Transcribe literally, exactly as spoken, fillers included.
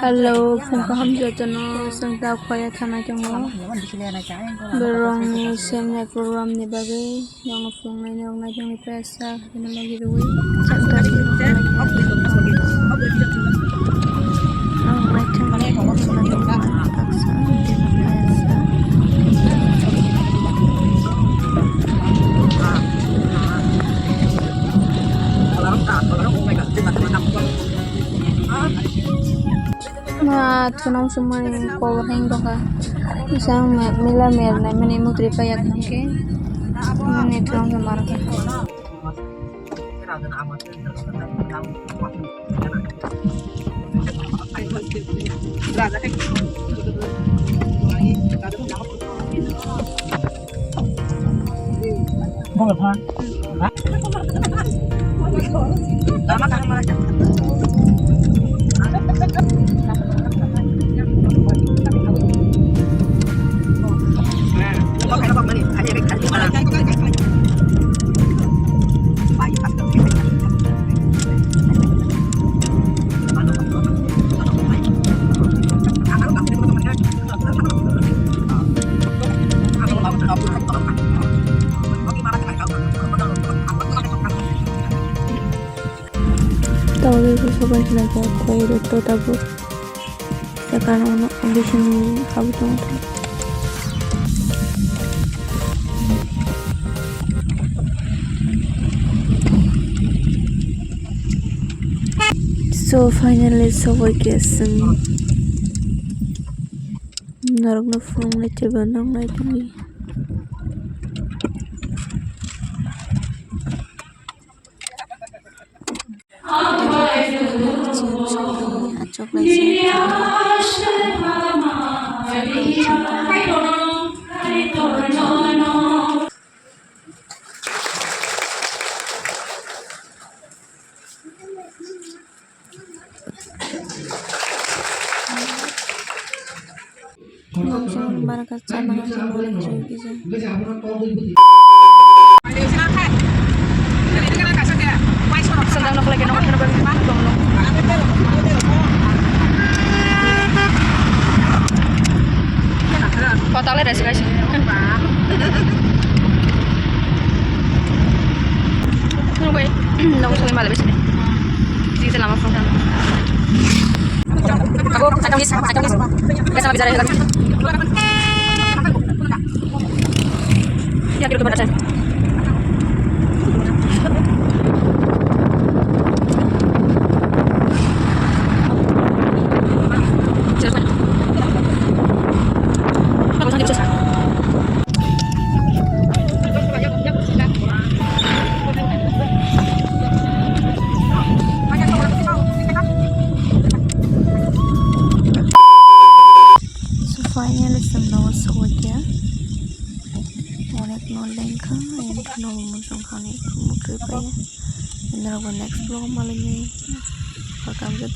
Hello, phung kaham jotono, chwng ta khoya thanai tongo. Borokni semnai program ni bagwi, norokno phunuknai, norok naitongni presa, hino logi rwi. Chwng ta norok naitongni baksa, Ma thunong sumani kobor heng doka. Isang me-, mila mer nai mani mutri payak hingke. Mani thunong sumar ka. Tabuk sobai khlai kha khwlai rwkto tabuk. Sakano uno bisingni habwi tongo. So finally sobai khe chwng norokno phunuknai teibo nuknai tongwi. Nokjagoni baraka chana Kotalai resi guys. Nungbai, nungbai sungwi malai besi. Sige lama phone. Ako, sakang dis, sakang dis. Kasa bicara ya. Ya, kita berada. Silakan. Ako, sakit, susah. So finally, chwng nogo sogwi kha. Onek no lengkha, ayang khe nogo muchung kha, ani muchung pai. Norok bo next vlog o malai nai. Welcome to